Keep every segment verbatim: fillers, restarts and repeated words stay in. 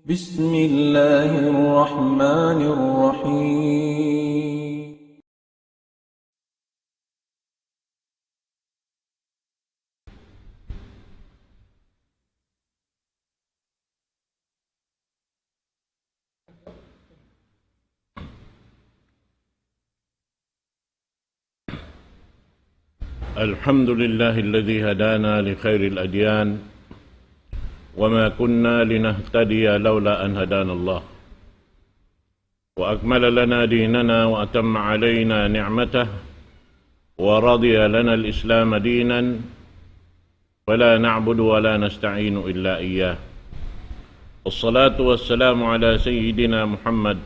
بسم الله الرحمن الرحيم. الحمد لله الذي هدانا لخير الأديان، وما كنا لنهتدي لولا أن هدانا الله، وأكمل لنا ديننا وأتم علينا نعمته، ورضي لنا الإسلام دينا، فلا نعبد ولا نستعين إلا إياه. والصلاة والسلام على سيدنا محمد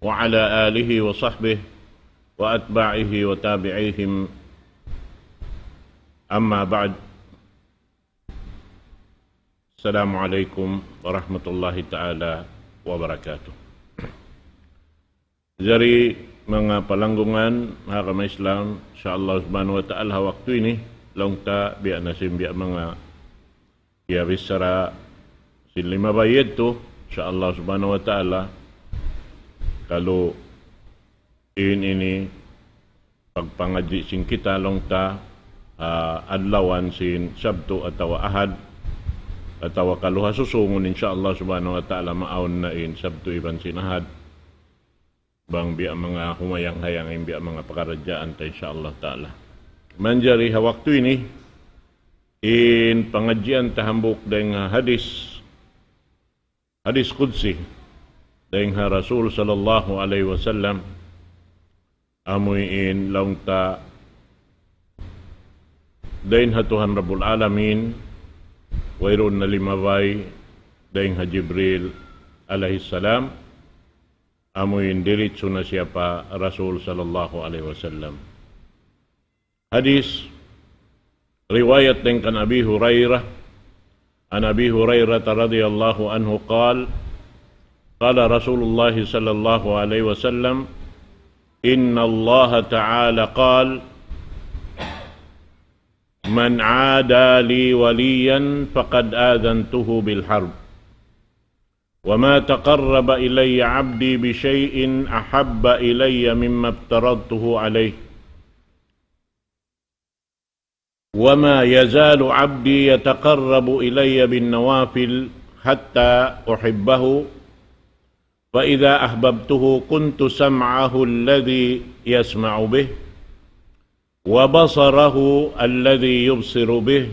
وعلى آله وصحبه وأتباعه وتابعيهم. أما بعد. السلام عليكم ورحمة الله تعالى وبركاته. Jari manga palanggungan ha agama Islam, insya Allah subhanahu wa ta'ala, ha waktu ini, laung ta biya' na sin biya' manga kiyabichara sin limabay yadtu, insya Allah subhanahu wa ta'ala, kalu in ini pagpangadji' sin kita laung ta, ah, adlawan sin Sabtu atawa Ahad, atawa kalu ha susungun, insya Allah subhanahu wa ta'ala, maawn na in Sabtu iban sin Ahad. Bang biya' manga humayang-hayang in biya' manga pakaradjaan ta, insya Allah ta'ala. Manjari ha waktu ini, in pangadjian ta hambuuk dayn ha hadis, hadis qudsi, dayn ha Rasul sallallahu alayhi wasallam, amuin laung ta dayn ha Tuhan Rabbul Alamin, wayruun na limabay dayn ha Jibril alayhi salam, amuin diritsu na siya pa Rasul sallallahu alayhi wasallam. Hadis riwayat dayn kan Abi Hurairah, عن أبي هريرة رضي الله عنه قال، قال رسول الله صلى الله عليه وسلم: إن الله تعالى قال: من عادى لي وليا فقد آذنته بالحرب، وما تقرب إلي عبدي بشيء أحب إلي مما افترضته عليه، وما يزال عبدي يتقرب إلي بالنوافل حتى أحبه، فإذا أحببته كنت سمعه الذي يسمع به، وبصره الذي يبصر به،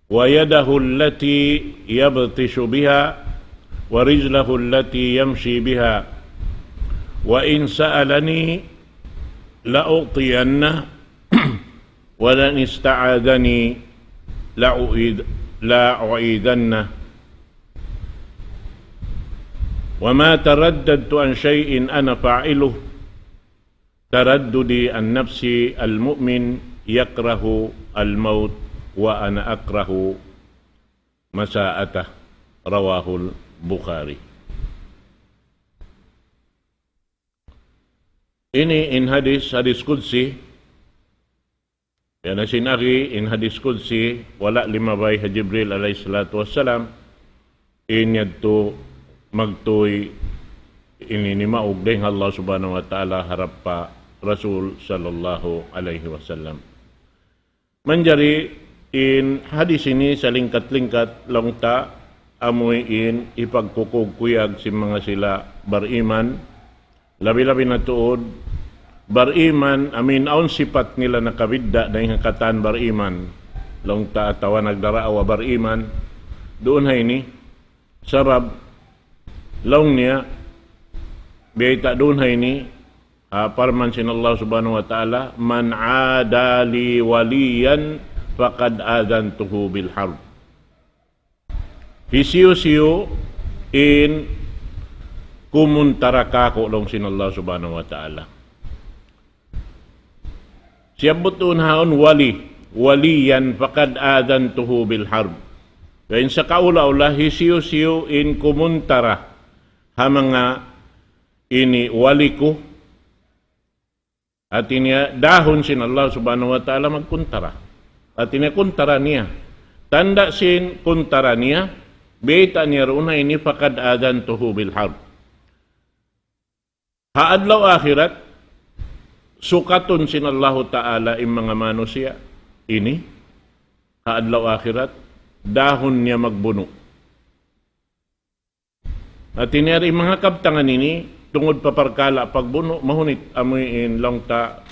ويده التي يبطش بها، ورجله التي يمشي بها، وإن سألني لأعطينه، ولئن استعاذني لأعيذ-، لأعيذنه. وما ترددت عن شيء أنا فاعله ترددي عن نفسي، المؤمن يكره الموت وأنا أكره مساءته. رواه البخاري. Ini in hadis, hadis qudsi. Yan na sin agi, in hadis qudsi, wala' limabay ha Jibril alayhi salatu wassalam. In yadtu magtuy ini nimaug dayn ha Allah subhanahu wa ta'ala harap pa Rasul sallallahu alayhi wasallam. Manjari in hadis ini salingkat-lingkat laung ta amuin hipagkukug-kuyag sin manga sila bariman, labi-labi na tuud bariman, amuin awn sipat nila nakabidda' dayn ha katan bariman. Laung ta atawa nagdaraawa bariman. Duun ha ini, sabab laung niya, biyayta' duun ha ini, ha parman sin Allah subhanahu wa ta'ala, من عادى لي وليا فقد آذنته بالحرب. Hisiyu-siyu in kumuntara kāku' laung sin Allah subhanahu wa ta'ala. Siyabbut duun ha yaun wali, وليا فقد آذنته بالحرب. Dayn sa kaula-ula hisiyu-siyu in kumuntara ha manga ini wali ku, hāti niya dahun sin Allah subhanahu wa ta'ala magkuntara. Hāti niya kuntara niya. Tanda' sin kuntara niya, Bayta' niya duun ha ini, فقد آذنته بالحرب. Ha adlaw akhirat, sukatun sin Allahu Ta'ala in manga manusiya' ini, ha adlaw akhirat, dahun niya magbunu'. Hati niya in manga kabtangan ini, tungud pa parkala' pagbunu', mahunit amuin laung ta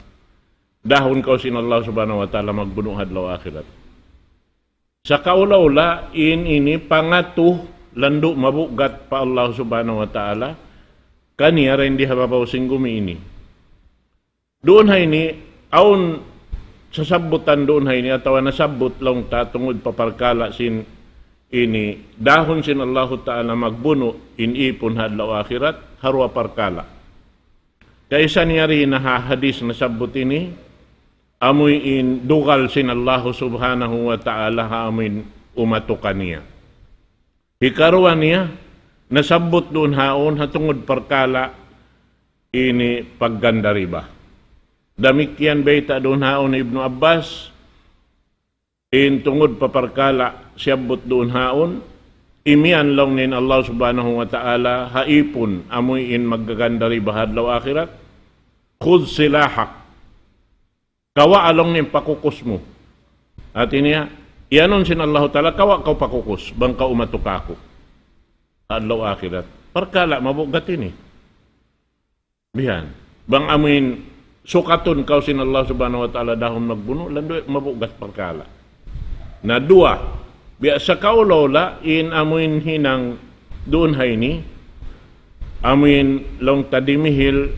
dahun kaw sin Allah Subhanahu wa Ta'ala magbunu' ha adlaw akhirat. Sa kaula-ula, in ini pangatu landu' mabugat pa Allah Subhanahu wa Ta'ala, kaniya dayn di ha babaw sin gumi ini. Duun ha ini, awn sasabbutan duun ha ini, atawa nasabbut laung ta tungud pa parkala' sin ini, dahun sin Allahu Ta'ala magbunu' in ipun ha adlaw akhirat, ha duwa parkala'. Kaisa niya ri na ha hadis nasabbut ini, amuin dugal sin Allahu Subhanahu wa Ta'ala ha amuin umatu kaniya. Hikaruwa niya, nasabbut duun haun ha tungud parkala' ini pagganda riba. Damikkiyan bayta' duun haun Ibnu Abbas, in tungud pa parkala' siyabbut duun haun, imiyan laung niya in Allah Subhanahu wa Ta'ala ha ipun amuin maggaganda riba ha adlaw akhirat, خذ سلاحك. Kawa' laung niya in pakukus mu. Hati niya, iyanun sin Allahu Ta'ala, kawa' kaw pakukus, bang kaw umatu kāku'. Adlaw akhirat. Parkala' mabugat ini. Bihan. Bang amuin sukatun kaw sin Allah Subhanahu wa Ta'ala dahun magbunu', landu' mabugat parkala'. Na duwa, biya' sa kaula-ula, in amuin hinang duun ha ini, amuin laung ta dimihil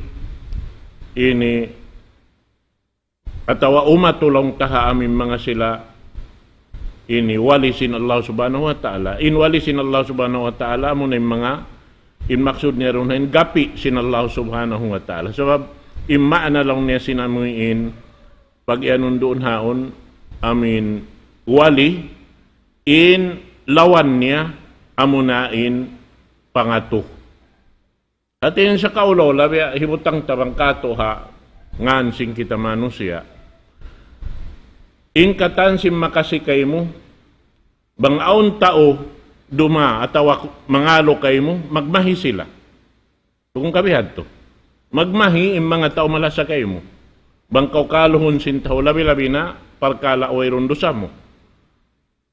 ini, atawa umatu laung ta ha amuin manga sila ini wali sin Allah Subhanahu wa Ta'ala. In wali sin Allah Subhanahu wa Ta'ala, amuna in manga, in maksud niya duun ha ini gapi' sin Allah Subhanahu wa Ta'ala. Sabab, in maana laung niya sin amuin, pag-iyanun duun haun, amuin wali, in lawan niya, amuna in pangatu. Hati niya sa kaula-ula, biya' hibutang ta bang katu' ha ngan sin kita manusiya'. In katan sin makasi kaymu, bang awn tau duma atawa mangalu kaymu, magmahi sila. Bukun ka bihadtu. Magmahi in manga tau malasa kaymu. Bang kaw kaluhun sin tau labi-labi na parkala' wayruun dusa mu.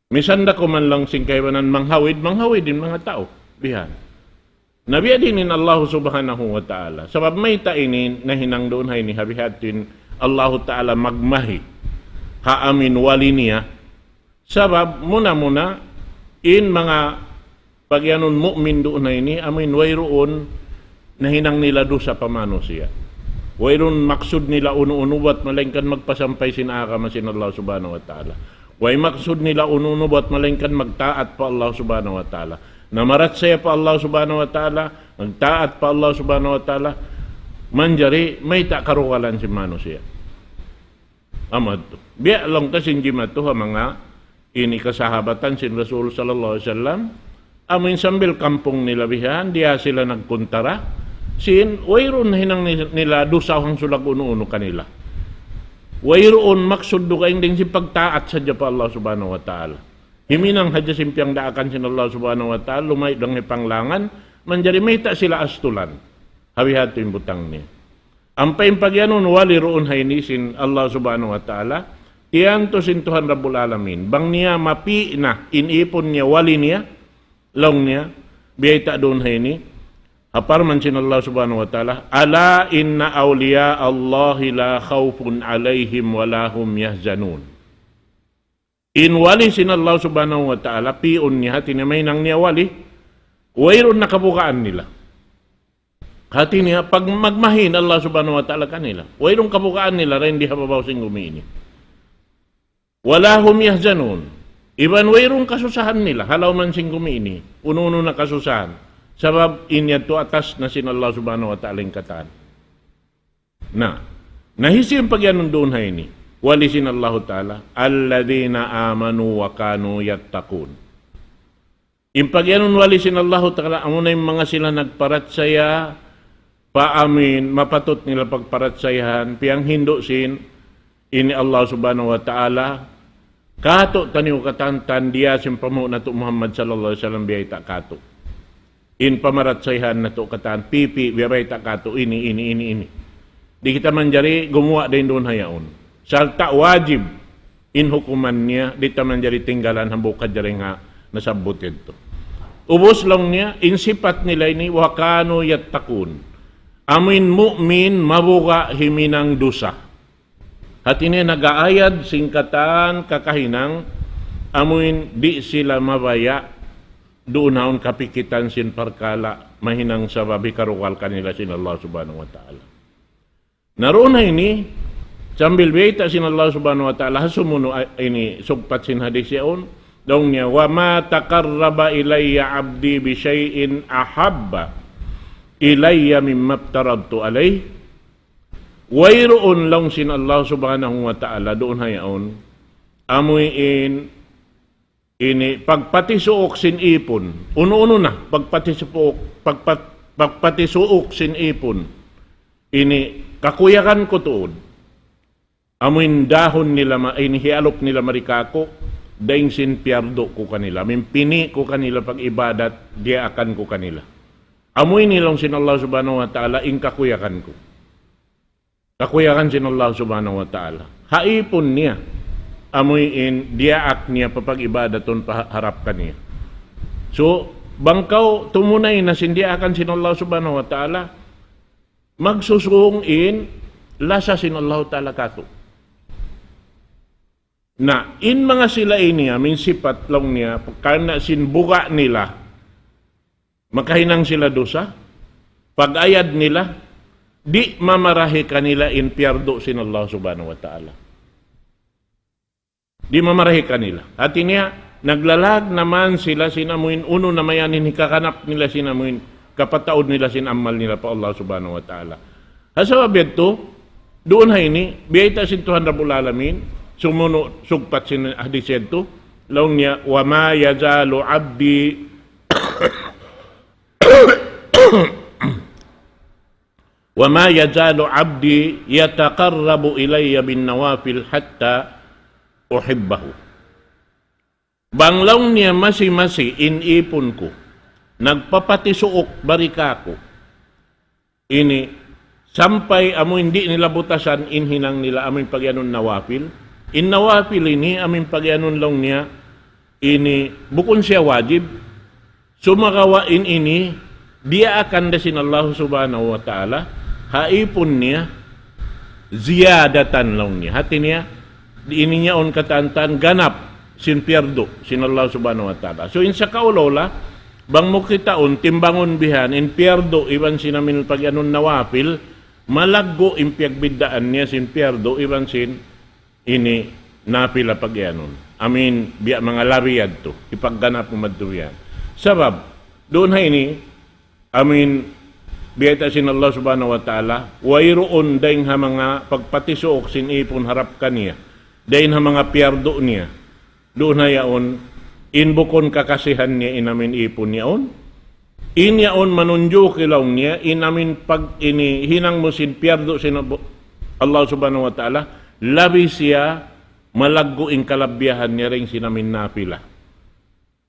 Misan da kuman laung sin kaibanan manghawid, manghawid in manga tau. Bihan. Na biya' diin in Allah Subhanahu wa Ta'ala. Sabab mayta' ini nahinang duun ha ini ha bihadtu in Allahu Ta'ala magmahi ha amuin wali niya. Sabab muna-muna in manga pag-iyanun mu'min duun ha ini, amuin wayruun nahinang nila dusa pa manusiya'. Wayruun maksud nila unu-unu bat malaingkan magpasampay sin agama sin Allah Subhanahu wa Ta'ala. Way maksud nila unu-unu bat malaingkan magtaat pa Allah Subhanahu wa Ta'ala. Namarachaya pa Allah Subhanahu wa Ta'ala, nagtaat pa Allah Subhanahu wa Ta'ala, manjari mayta' karugalan sin manusiya'. Amu yadtu. Biya' laung ta sin jimatu ha manga ini kasahabatan sin Rasul sallallahu alayhi wasallam. Amuin sambil kampung nila bihan, diya sila nagkuntara. Sin, wayruun hinang ni-, nila dusa hangsulag unu-unu kanila. Wayruun maksud dugaing dayn sin pagtaat sadja pa Allah Subhanahu wa Ta'ala. Himinang hadja sin piyangdaakan sin Allah Subhanahu wa Ta'ala, lumay dang hipanglangan, manjari mayta' sila astulan. Ha bihadtu in butang niya. Ampa in pag-iyanun wali duun ha ini sin Allah Subhanahu wa Ta'ala, tiyantu sin Tuhan Rabbul Alamin. Bang niya mapi' na in ipun niya wali niya, laung niya, biyayta' duun ha ini, ha parman sin Allah Subhanahu wa Ta'ala, ألا إن أولياء الله لا خوف عليهم ولا هم يحزنون. In wali sin Allah Subhanahu wa Ta'ala, pi'un niya, hati niya mahinang niya wali, wayruun na kabugaan nila. Hati niya, pag magmahi in Allah Subhanahu wa Ta'ala kanila, wayruun kabugaan nila, dayn di ha babaw sin gumi ini. ولا هم يحزنون. Iban wayruun kasusahan nila, ha lawm sin gumi ini, unu-unu na kasusahan. Sabab in yadtu atas na sin Allah Subhanahu wa Ta'ala in katan. Na, na hisiyu in pag-iyanun duun ha ini? Wali sin Allahu Ta'ala, الذين آمنوا وكانوا يتقون. In pag-iyanun wali sin Allahu Ta'ala, amuna in manga sila nagparachaya, pa amuin mapatut nila pagparachayahan, piyanghindu' sin ini Allah Subhanahu wa Ta'ala, Katu' taniyu katantan diya sin pamu' natu' Muhammad sallallahu alayhi wasallam biyayta' katu'. In pamarachayhan natu' katan pipi, biyayta' katu' ini, ini, ini, ini. Di' kita manjari gumuwa' dayn duun ha yaun. Sarta' wajib in hukuman niya, di' ta manjari tinggalan hambuuk ha jari nga nasabbut yadtu. Ubus laung niya, in sipat nila ini, وكانوا يتقون. Amuin mu'min, mabuga' himinang dusa. Hati niya nag-aayad sin katan kakahinang, amuin di' sila mabaya' duun haun kapikitan sin parkala' mahinang sabab hikarugal kanila sin Allah Subhanahu wa Ta'ala. Na duun ha ini, sambil biyayta' sin Allah Subhanahu wa Ta'ala, ha sumunu' a-, ini sugpat sin hadis yaun, laung niya, وما تقرب إلي عبدي بشيء أحب إلي مما افترضت عليه. Wayruun laung sin Allah Subhanahu wa Ta'ala duun ha yaun, amuin ini pagpatisuuk sin ipun. Unu-unu na, pagpatisuuk, pagpat-, pagpatisuuk sin ipun. Ini kakuyagan ku tuud. Amuin dahun nila ma-, ini hialup nila mari kaku', dayn sin piyardu ku kanila. Amuin pini' ku kanila pag-ibadat, diyaakan ku kanila. Amuin laung sin Allah Subhanahu wa Ta'ala, in kakuyagan ku. Kakuyagan sin Allah Subhanahu wa Ta'ala. Ha ipun niya. Amuin diyaak niya papag-ibadatun pa harap kaniya. So, bang kaw tumunay na sin diyaakan sin Allah Subhanahu wa Ta'ala, magsusung in lasa sin Allah Ta'ala katu'. Na, in manga sila ini, amuin sipat laung niya, karna' sin buga' nila, makahinang sila dusa, pag-ayad nila, di' mamarahi kanila in piyardu sin Allah Subhanahu wa Ta'ala. Di' mamarahi kanila. Hati niya, naglalag na man sila sin amuin unu na mayan in hikakanap nila sin amuin kapataud nila sin amal nila pa Allah Subhanahu wa Ta'ala. Ha sabab yadtu, duun ha ini, biyayta' sin Tuhan Rabbul Alamin, sumunu' sugpat sin hadis yadtu, laung niya, وما يزال عبدي وما يزال عبدي يتقرب إلي بالنوافل حتى أحبه. Bang laung niya masi-masi in ipun ku, nagpapatisuuk bari kaku'. Ini, sampay amuin di' nila butasan in hinang nila amuin pagiyanun nawafil. In nawafil ini amuin pagiyanun laung niya, ini bukun siya wajib. Sumagawa' in ini, diyaakan da sin Allah Subhanahu wa Ta'ala, ha ipun niya, ziyadatan laung niya. Hati niya, di' ini niya un katantan ganap sin piyardu, sin Allah Subhanahu wa Ta'ala. So, in sakaula-ula, bang mu kitaun, timbangun bihan, in piyardu, iban sin amuin pagiyanun nawafil, malaggu' in piyagbiddaan niya sin piyardu, iban sin ini nafila pagiyanun. Amuin biya' manga labi yadtu, hipagganap mu madtu yan. Sabab, duun ha ini, amuin biyayta' sin Allah Subhanahu wa Ta'ala, wayruun dayn ha manga pagpatisuuk sin ipun harap kaniya, dayn ha manga piyardu niya, duun ha yaun, in bukun kakasihan niya in amuin ipun yaun, in yaun manunjuki laung niya, in amuin pag ini hinang mu sin piyardu sin Abu-, Allah Subhanahu wa Ta'ala, labi siya malaggu' in kalabihan niya dayn sin amuin nafila.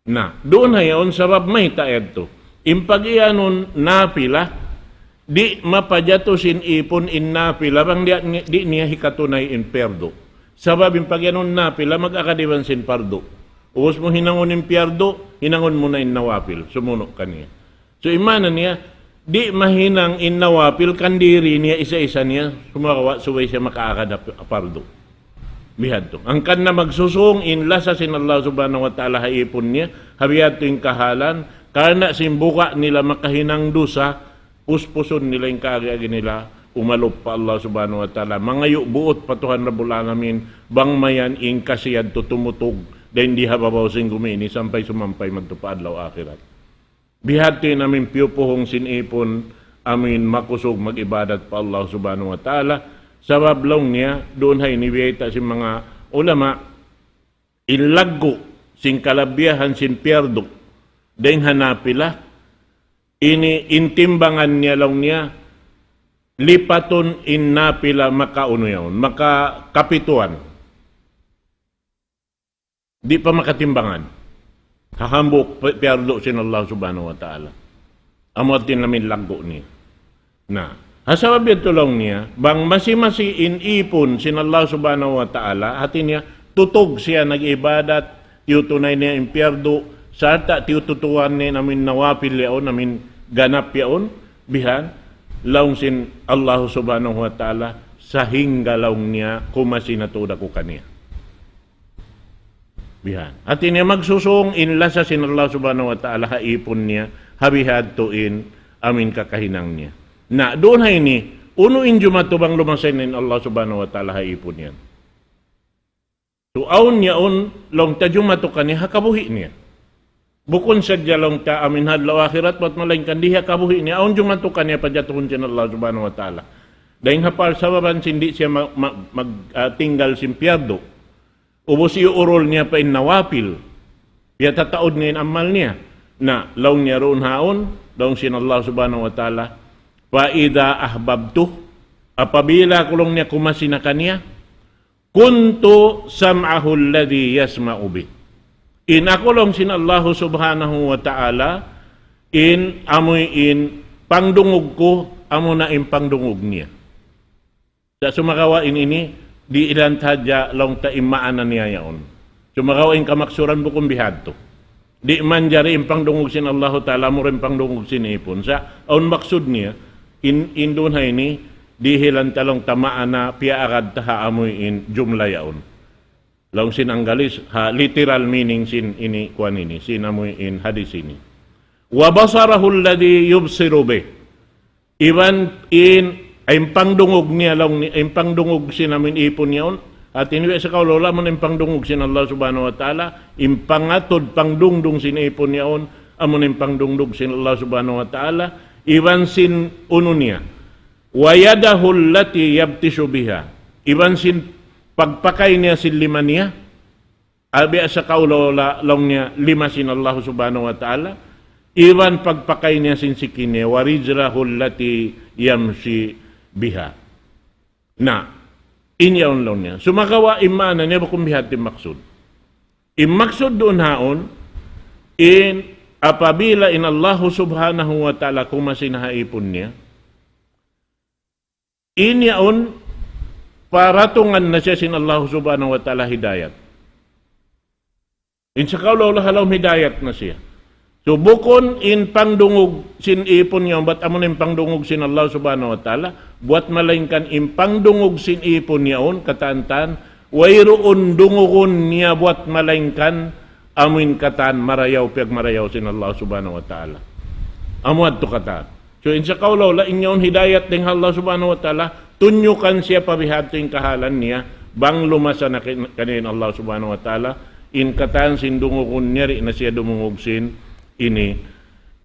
Na, duun ha yaun sabab mayta' yadtu. In pagiyanun nafila, di' mapajatu sin ipun in nafila, bang di', di' niya hikatunay in piyardu. Sabab in pagiyanun nafila, mag-agad iban sin pardu. Ubus mu hinangun in piyardu, hinangun mu na in nawafil, sumunu' kaniya. So, in maana niya, di' mahinang in nawafil kan diri niya isa-isa niya, sumagawa' subay siya makaagad ha p-, pardu. Bihadtu. Hangkan na magsusung in lasa sin Allah Subhanahu wa Ta'ala ha ipun niya, ha bihadtu in kahalan, karna' sin buga' nila makahinang dusa, puspusun nila in kaagi-agi nila, umalup pa Allah Subhanahu wa Ta'ala, mangayu' buut pa Tuhan Rabbul Alamin, bang mayan in kasi yadtu tumutug, dayn di ha babaw sin gumi ini sampay sumampay madtu pa adlaw akhirat. Bihadtu in amuin piyupuhung sin ipun, amuin makusug mag-ibadat pa Allah Subhanahu wa Ta'ala. Sabab laung niya, duun ha ini biyayta' sin manga ulama, in laggu' sin kalabihan sin piyardu, dayn ha nafila, ini in timbangan niya laung niya, lipatun in nafila maka unu yaun, maka kapituan. Di' pa makatimbangan. Ha hambuuk pi-, piyardu sin Allah Subhanahu wa Ta'ala. Amu hati niya amin laggu' niya. Na, ha sabab yadtu laung niya, bang masi-masi in ipun sin Allah Subhanahu wa Ta'ala, hati niya, tutug siya nag-ibadat, tiyutunay niya in piyardu, sarta' tiyututuan niya in amin nawafil yaun, amin ganap yaun, bihan, laung sin Allah Subhanahu wa Ta'ala, sahingga laung niya, kumasi na tuud aku kaniya. Bihan. Hati niya magsusung in lasa sin Allah Subhanahu wa Ta'ala ha ipun niya, ha bihadtu in amin kakahinang niya. Na, duun ha ini, unu in jumatu bang lumasa in Allah Subhanahu wa Ta'ala ha ipun niya. So, awn yaun laung ta jumatu kaniya ha kabuhi' niya. Bukun sadja laung ta amin ha adlaw akhirat, bat malaingkan di ha kabuhi' niya, awn jumatu kaniya pajatuhun sin Allah Subhanahu wa Ta'ala. Dayng ha parsababan sin di' siya ma-, ma-, mag-, ah, tinggal sin piyardu. Ubus iyuurul niya pa in nawafil. Piyatataud niya in amal niya. Na, laung niya duun ha yaun, laung sin Allah Subhanahu wa Ta'ala, فإذا أحببته, apabila aku laung niya kumasi na kaniya, كنت سمعه الذي يسمع به. In aku laung sin Allah Subhanahu wa Ta'ala, in amuin pangdungug ku, amuna in pangdungug niya. Sa' sumagawa' in ini, di' ilan hadja laung ta in maana niya yaun. Sumagawa' in kamaksuran bukun bihadtu. Di' manjari in pangdungug sin Allahu Ta'ala, amura in pangdungug sin ipun. Sa' awn maksud niya, in, in duun ha ini, dihilan ta laung ta maana piyaagad ta ha amuin jumla yaun. Laung sin Anggalis, ha literal meaning sin ini kuwan ini, sin amuin hadis ini. وبصره الذي يبصر به. Iban in, in pangdungug niya laung ni, in pangdungug sin amuin ipun yaun. Hati niya sa' kaulaw-ulaw amun in pangdungug sin Allah Subhanahu wa Ta'ala, in pangatud pangdungdung sin ipun yaun, amun in pangdungdung sin Allah Subhanahu wa Ta'ala, iban sin unu niya. ويده التي يبطش بها. Iban sin pagpakay niya sin lima niya, Abi asa kaulaw-ulaw laung niya lima sin Allah Subhanahu wa Ta'ala, iban pagpakay niya sin siki niya, ورجله التي يمشي بها. Na, in yaun laung niya. Sumagawa' in maana niya bukun bihadtu in maksud. In maksud duun ha yaun, in apabila in Allah Subhanahu wa Ta'ala kumasi na ha ipun niya, in yaun, paratungan na siya sin Allah Subhanahu wa Ta'ala hidayat. In sa kaulaw-ulaw ha lawm hidayat na siya. So, bukun in pangdungug sin ipun yaun, bat amun in pangdungug sin Allah Subhanahu wa Ta'ala, buwat malaingkan in pangdungug sin ipun yaun, katantan, wayruun dungugun niya buwat malaingkan amuin katan marayaw, piyagmarayaw sin Allah Subhanahu wa Ta'ala. Amu yadtu katan. So, in sa kaulaw-ulaw, in yaun hidayat dayn ha Allah Subhanahu wa Ta'ala, tunyukan siya pa bihadtu in kahalan niya, bang lumasa na kin-, kaniya in Allah Subhanahu wa Ta'ala, in katan sin dungugun niya, di' na siya dumungug sin ini,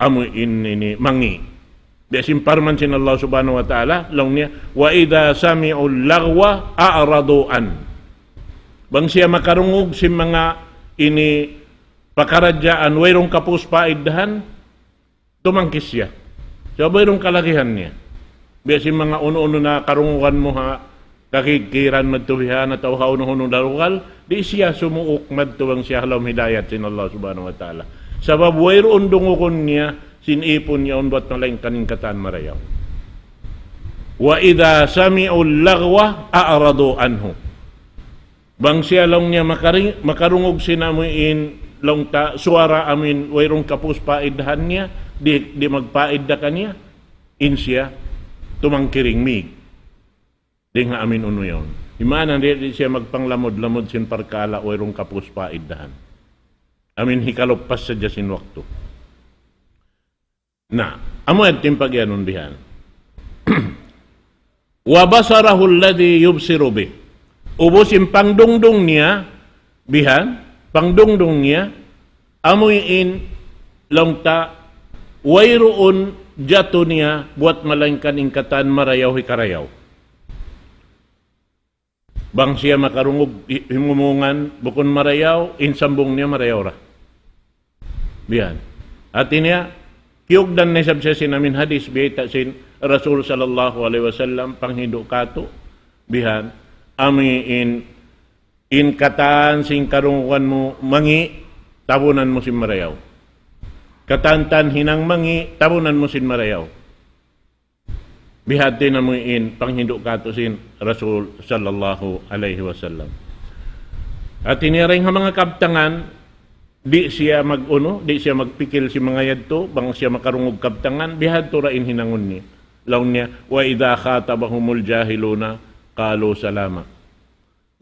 amuin ini, mangi'. Di' sin parman sin Allah Subhanahu wa Ta'ala, laung niya, وإذا سمعوا اللغو أعرضوا عنه. Bang siya makarungug sin manga ini pakaradjaan, wayruun kapus paiddahan, tumangkis siya. Sabab wayruun kalagihan niya. Biya' sin manga unu-unu na karungugan mu ha, kakigkiran madtu bihan atawa ha unu-unu darugal, di' siya sumuuk madtu bang siya ha lawm hidayat sin Allah Subhanahu wa Ta'ala. Sabab wayruun dungugun niya sin ipun niya yaun buwat malaingkan in katan marayaw. وإذا سمعوا اللغو أعرضوا عنه. Bang siya laung niya makari-, makarungug sin amuin laung ta suwara amuin wayruun kapus paiddahan niya, di', di' magpaidda kaniya, in siya tumangkiring, mīg. Dayn ha amuin unu yaun. Imanan di', di' siya magpanglamud-lamud sin parkala' wayruun kapus paiddahan. Amuin hikaluppas sadja sin waktu. Na, amu yadtu in pagiyanun bihan. وبصره الذي يبصر به. Ubus in pangdungdung niya, bihan, pangdungdung niya, amuin laung ta, wayruun jatu niya buwat malaingkan in katan marayaw hikarayaw. Bang siya makarungug hi-, himumungan, bukun marayaw, in sambung niya marayaw ra. Biyan. Hati niya, kiyugdan na isab siya sin amuin hadis, biyayta' sin Rasul sallallahu alayhi wasallam, panghindu' katu', bihan, amuin In katan sin karungugan mu mangi', tabunan mu sin marayaw. Katan-katan hinang mangi', tabunan mu sin marayaw. Bihadtu in amuin panghindu' katu' sin Rasul sallallahu alayhi wasallam. Hati niya dayn ha manga kabtangan, di' siya mag-unu, di' siya magpikil sin manga yadtu, bang siya makarungug kabtangan, bihadtu ra in hinangun niya. Laung niya, وإذا خاطبهم الجاهلون قالوا سلاما.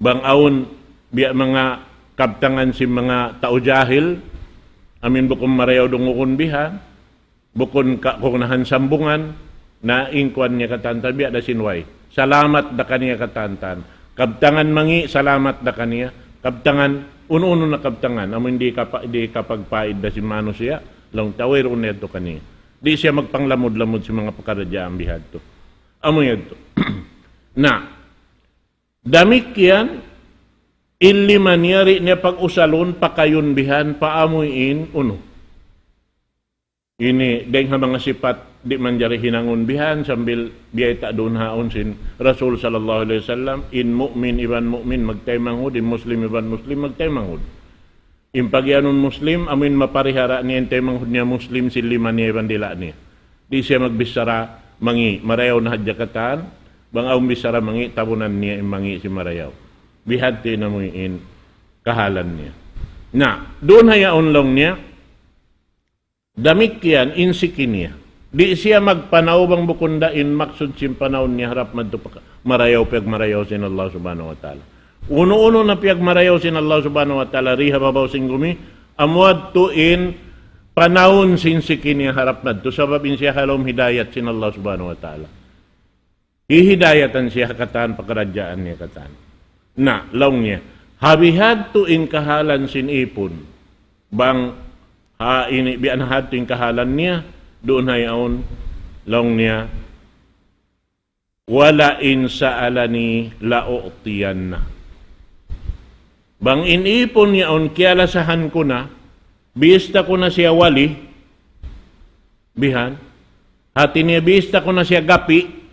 Bang awn biya' manga kabtangan sin manga tau jahil, amuin bukun marayaw dungugun bihan, bukun ka-, kagunahan sambungan, na in kuwan niya katan-katan biya' da sin way. Salamat da kaniya katan-katan. Kabtangan mangi', salamat da kaniya. Kabtangan, unu-unu na kabtangan. Amuin di' kapa-, di' kapagpaid da sin manusiya', laung ta wayruun na yadtu kaniya. Di' siya magpanglamud-lamud sin manga pakaradjaan bihadtu. Amu yadtu. Na, damikkiyan, in lima niya di' niya pag-usalun, pakayun bihan, pa amuin, unu. Ini, dayn ha manga sipat, di' manjari hinangun bihan, sambil biyayta' duun haun sin Rasul sallallahu alayhi wasallam, in mu'min iban mu'min magtaymanghud, in muslim iban muslim magtaymanghud. In pagiyanun muslim, amuin maparihara niya in taymanghud niya muslim sin lima niya iban dila' niya. Di' siya magbichara mangi', marayaw na hadja katan, bang awn bichara mangi', tabunan niya in mangi' sin marayaw. Bihadtu in amuin kahalan niya. Na, duun ha yaun laung niya, damikkiyan in siki niya. Di' siya magpanaw bang bukun da in maksud sin panawun niya harap madtu pa ka-, marayaw, piyagmarayaw sin Allah Subhanahu wa Ta'ala. Unu-unu na piyagmarayaw sin Allah Subhanahu wa Ta'ala, di ha babaw sin gumi, amu yadtu in panawun sin siki niya harap madtu, sabab in siya ha lawm hidayat sin Allah Subhanahu wa Ta'ala. Hihidayatan siya ha katan pakaradjaan niya katan. Na, laung niya, ha bihadtu in kahalan sin ipun, bang ha ini, biya' na hadtu in kahalan niya, duun ha yaun, laung niya, ولئن سألني لأعطينه. Bang in ipun yaun kiyalasahan ku na, bista ku na siya wali, bihan, hati niya bista ku na siya gapi,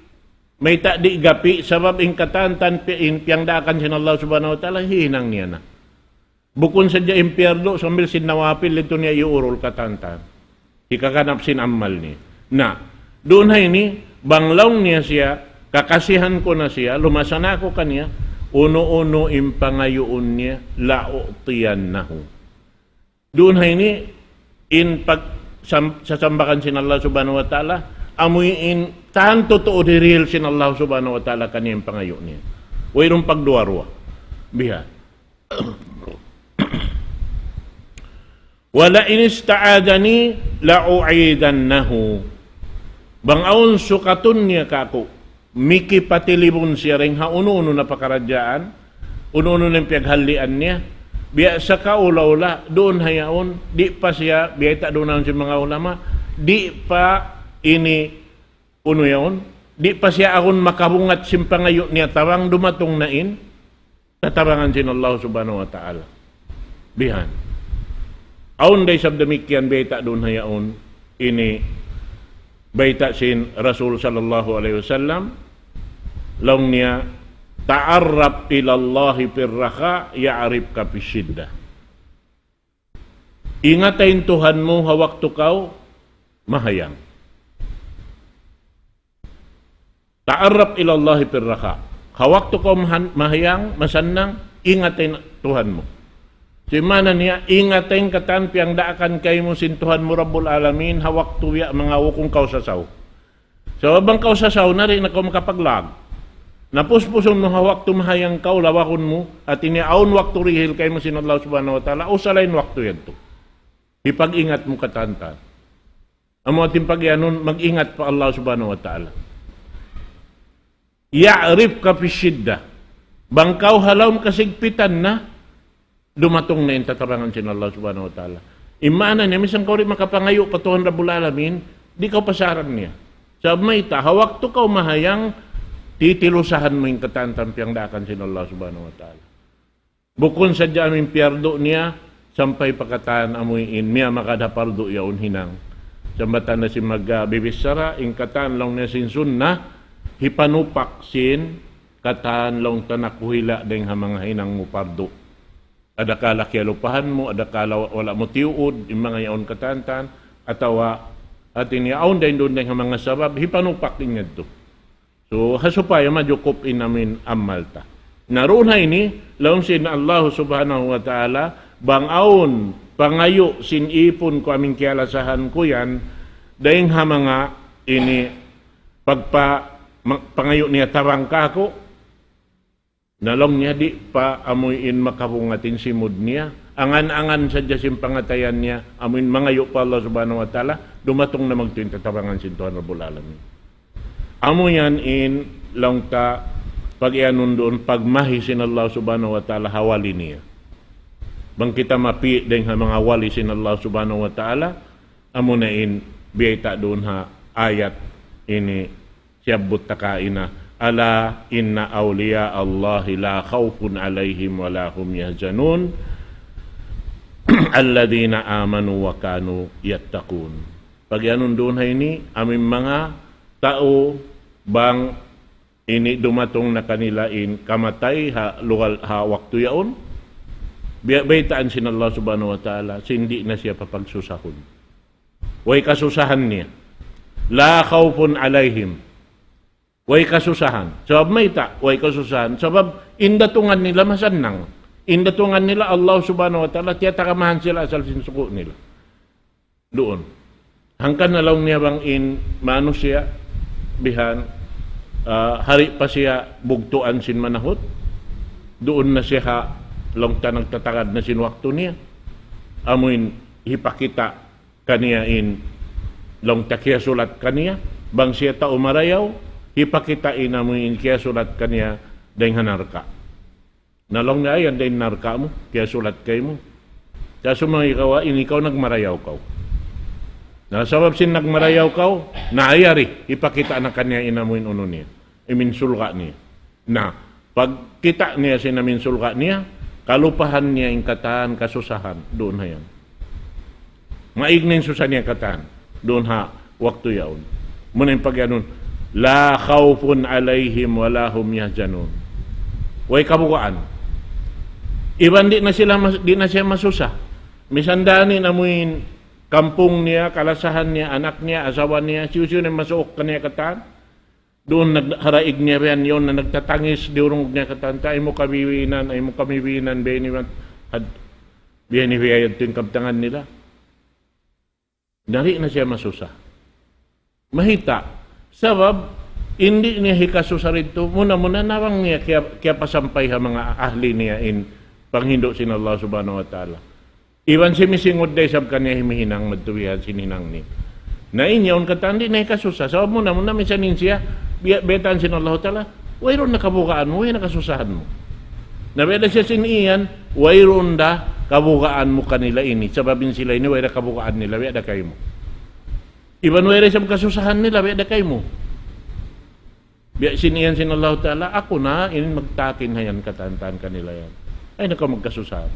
mayta' di' gapi, sabab in katan-katan pi-, in piyangdaakan sin Allah Subhanahu wa Ta'ala, hihinang niya na. Bukun sadja in piyardu, sambil sin nawapil, yadtu niya iyuurul katan-katan. Hikaganap sin amal niya. Na, duun ha ini, bang laung niya siya, kakasihan ku na siya, lumasa na aku kaniya, unu-unu in pangayuun niya, لأعطينه. Duun ha ini, in pag-, sam-, sasambakan sin Allah Subhanahu wa Ta'ala, amuin tantu tuud hirihil sin Allah Subhanahu wa Ta'ala kaniya in pangayu' niya. Wayruun pagduwa-ruwa. Biha. ولئن استعاذني لأعيذنه. Bang awn sukatun niya kāku', mikipatilibun siya dayn ha unu-unu na pakaradjaan, unu-unu na in piyaghallian niya, biya' sakaula-ula, duun ha yaun, di' pa siya, biyayta' duun ha yaun sin manga ulama, di' pa ini unu yaun, di' pa siya agun makabungat sin pangayu' niya tabang dumatung na in tatabangan sin Allah Subhanahu wa Ta'ala. Bihan. Awn da isab damikkiyan bayta' duun ha yaun, ini bayta' sin Rasul sallallahu alayhi wasallam, laung niya, تعرف إلى الله في الرخاء يعرفك في الشدة. Ingata in Tuhan mu ha waktu kaw mahayang. تعرف إلى الله في الرخاء. Ha waktu kaw mahan-, mahayang, masannang, ingata in Tuhan mu. Sin maana niya, ingata in katan piyangdaakan kaymu sin Tuhan mu Rabbul Alamin, ha waktu biya' manga ukung kaw sasaw. Sabab bang kaw sasaw na, di' na kaw makapaglag. Na puspusun mu ha waktu mahayang kaw, lawagun mu, hati niya awn waktu rihil kaymu sin Allah Subhanahu wa Ta'ala, usala in waktu yadtu. Hipag-ingat mu katan-katan. Amu in pagiyanun, mag-ingat pa Allah Subhanahu wa Ta'ala. يعرفك في الشدة. Bang kaw ha lawm kasigpitan na, dumatung na in tatabangan sin Allah Subhanahu wa Ta'ala. In maana niya, misan kaw di' makapangayu' pa Tuhan Rabbul Alamin, di' kaw pasarang niya. Sabab mayta', ha waktu kaw mahayang, titilusahan mu in katan-katan piyangdaakan sin Allah Subhanahu wa Ta'ala. Bukun sadja amu in piyardu niya, sampay pa katan amu in miyamagad ha pardu yaun hinang. Sambatan na sin magbibichara, in katan laung niya sin sunnah, hipanupak sin katan laung ta nakuhila' dayng ha manga hinang mu pardu. Adakala kiyalupahan mu, adakala wa-, wala' mu tiyuud, in manga yaun katan-katan, atawa hati niya awn dayn duun dayng ha manga sabab, hipanupak in yadtu. So, ha supaya majukup in amuin amal ta. Na duun ha ini, laung sin Allah Subhanahu wa Ta'ala, bang awn pangayu' sin ipun ku amuin kiyalasahan ku yan, dayng ha manga ini pagpa-, ma-, pangayu' niya tabang kāku', na laung niya di' pa amuin makabungat in simud niya. Angan-angan sadja sin pangatayan niya, amuin mangayu' pa Allah Subhanahu wa Ta'ala, dumatung na magtuy in tatabangan sin Tuhan Rabbul Alamin. Amu yan in laung ta pag-iyanun duun pagmahi sin Allah Subhanahu wa Ta'ala ha wali niya. Bang kita mapi' dayng ha manga wali sin Allah Subhanahu wa Ta'ala, amu na in biyayta' duun ha ayat ini siyabbut ta kaina, ألا إن أولياء الله لا خوف عليهم ولا هم يحزنون الذين آمنوا وكانوا يتقون. Pag-iyanun duun ha ini, amuin manga tau bang ini dumatung na kanila in kamatay ha lugal ha waktu yaun, biya' baytaan sin Allah Subhanahu wa Ta'ala, sin di' na siya papagsusahun. Way kasusahan niya. لا خوف عليهم. Way kasusahan. Sabab mayta', way kasusahan. Sabab in datungan nila masannang. In datungan nila Allah Subhanahu wa Ta'ala, tiyatagamahan sila asal sin suku' nila. Duun. Hangkan na laung niya bang in manusiya' bihan, ah, hari pa siya bugtuan sin manahut, duun na siya ha laung ta nagtatagad na sin waktu niya. Amuin hipakita' kaniya in laung ta kiyasulat kaniya, bang siya tau marayaw, hipakita' in amuin kiyasulat kaniya dayng ha narka'. Na laung niya, "Yan da in narka' mu, kiyasulat kaymu. Kaya sumangay kaw, in ikaw nagmarayaw kaw." Na sabab sin nagmarayaw kaw, na yari, hipakita' na kaniya in amuin unu niya, amuin surga' niya. Na, pagkita' niya sin amuin surga' niya, kalupahan niya in katan kasusahan, duun ha yan. Maig na in susa niya katan. Duun ha waktu yaun. Muna in pag-iyanun, لا خوف عليهم ولا هم يحزنون. Way kabugaan. Iban di' na sila mas-, di' na siya masusa. Misan da in amuin kampung niya, kalasahan niya, anak niya, asawa niya, hisiyu-siyu na in masuuk kaniya katan. Duun nag-, ha daig niya biyan yaun na nagtatangis, diyurung niya katan ta, "Ay mu kabiwinan, ay mu kabiwinan, biya' ini, had-, biya' ini, biya' yadtu in kabtangan nila." Di' na siya masusa. Mayta'? Sabab, di' niya hikasusa didtu, muna-muna na bang niya kiya-, kiyapasampay ha manga ahli niya in panghindu' sin Allah Subhanahu wa Ta'ala. Iban simingud da isab kaniya himihinang madtu biya' sin hinang niya. Na in yaun katan di' na hikasusa. Sabab muna-muna misan in siya, biya', baytaan sin Allah Ta'ala, wayruun na kabugaan mu, way na kasusahan mu. Na biya' da siya sin iyan, wayruun da kabugaan mu kanila ini. Sabab in sila ini, way da kabugaan nila, biya' da kaymu. Iban way da isab kasusahan nila, biya' da kaymu. Biya' sin iyan sin Allahu Ta'ala, aku na in magtakin ha yan katan-katan kanila yan. Ayaw na kaw magkasusahan.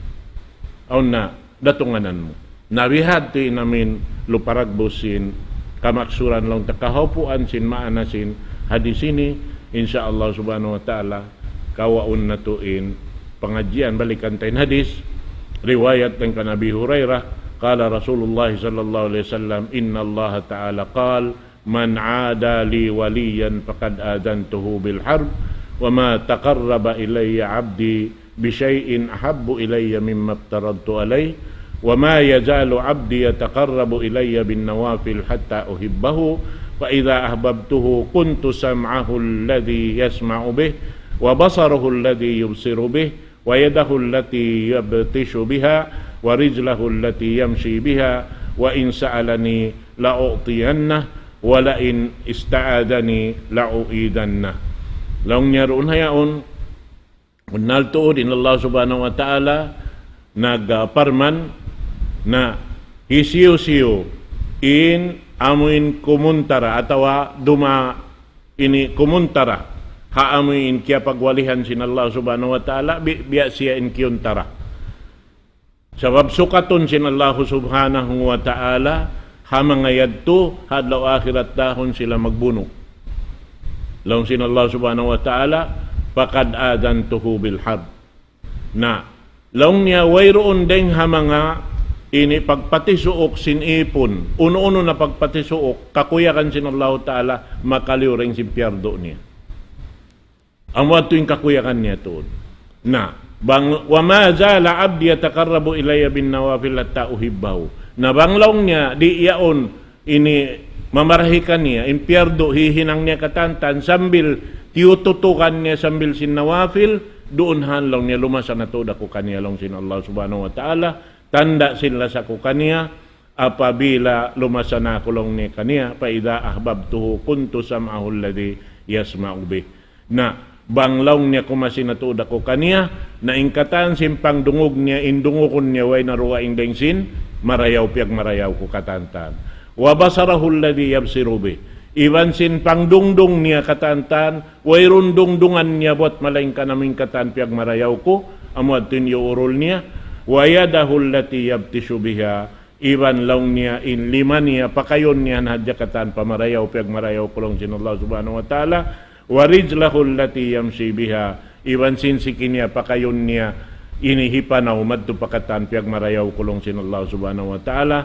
Awn na, datunganan mu. Na bihadtu in amuin lupa dagbus sin kamaksuran laung ta kahaupuan sin maana sin hadis ini, insya Allah Subhanahu wa Ta'ala, kawaun natu' in pangadjian balikan ta in hadis, riwayat dayn kan Abi Hurairah, قال رسول الله صلى الله عليه وسلم: إن الله تعالى قال: من عادى لي وليا فقد آذنته بالحرب، وما تقرب إلي عبدي بشيء أحب إلي مما افترضت عليه، وما يزال عبدي يتقرب إلي بالنوافل حتى أحبه، فإذا أحببته كنت سمعه الذي يسمع به، وبصره الذي يبصر به، ويده التي يبطش بها، ورجله التي يمشي بها، وإن سألني لأعطينه، ولئن استعاذني لأعيذنه. Laung niya duun ha yaun, bunnal tuud in Allah Subhanahu wa Ta'ala nagparman na hisiyu-siyu in amuin kumuntara atawa duma ini kumuntara ha amuin kiyapagwalihan sin Allah Subhanahu wa Ta'ala, bi-, biya' siya in kiyuntara. Sabab sukatun sin Allah Subhanahu wa Ta'ala ha manga yadtu ha adlaw akhirat dahun sila magbunu'. Laung sin Allah Subhanahu wa Ta'ala, فقد آذنته بالحرب. Na, laung niya wayruun dayng ha manga ini pagpatisuuk sin ipun, unu-unu na pagpatisuuk, kakuyagan sin Allahu Ta'ala, makaliyu dayng sin piyardu niya. Amu yadtu in kakuyagan niya tuud. Na, bang, وما زال عبدي يتقرب إلي بالنوافل حتى أحبه. Na bang laung niya, di' yaun ini mamarahi kaniya, in piyardu hihinang niya katantan sambil tiyututukan niya sambil sin nawafil, duun han laung niya lumasa na tuud aku kaniya laung sin Allah Subhanahu wa Ta'ala, tanda' sin lasa ku kaniya, apabila lumasa na aku laung niya kaniya, فإذا أحببته كنت سمعه الذي يسمع به. Na, bang laung niya kumasi na tuud aku kaniya, na in katan sin pangdungug niya, in dungugun niya, way na dugaing dayng sin marayaw, piyagmarayaw ku katantan. وبصره الذي يبصر به. Iban sin pangdungdung niya katantan, wayruun dungdungan niya buat malaingkan amu in katan piyagmarayaw ku, amu yadtu in iyuurul niya. ويده التي يبطش بها. Iban laung niya in lima niya, pakayun niya na hadja katan pamarayaw, piyagmarayaw ku laung sin Allah Subhanahu wa Ta'ala. ورجله التي يمشي بها. Iban sin siki niya, pakayun niya ini hipanaw madtu pa katan piyagmarayaw ku laung sin Allah Subhanahu wa Ta'ala.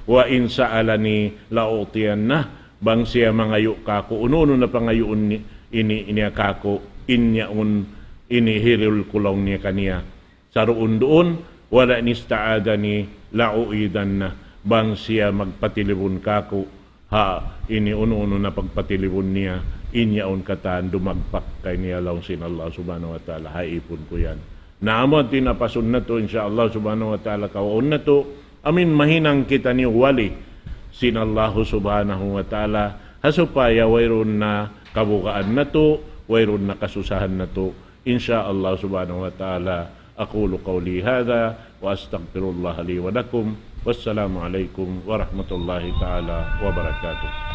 وإن سألني لأعطينه. Bang siya mangayu' kāku', unu-unu na pangayuun ni-, ini, ini kāku', in yaun ini hirihil ku laung niya kaniya. Saruun-duun, ولئن استعاذني لأعيذنه. Bang siya magpatilibun kāku', ha, ini unu-unu na pagpatilibun niya, in yaun katan dumagpak kaniya laung sin Allah Subhanahu wa Ta'ala, ha ipun ku yan. Na amu yadtu in apasun natu', insya Allah Subhanahu wa Ta'ala, kawaun natu', amin mahinang kitaniyu wali sin Allah Subhanahu wa Ta'ala, ha supaya wayruun na kabugaan natu', wayruun na kasusahan natu'. Insya Allah Subhanahu wa Ta'ala, أقول قولي هذا وأستغفر الله لي ولكم. والسلام عليكم ورحمة الله تعالى وبركاته.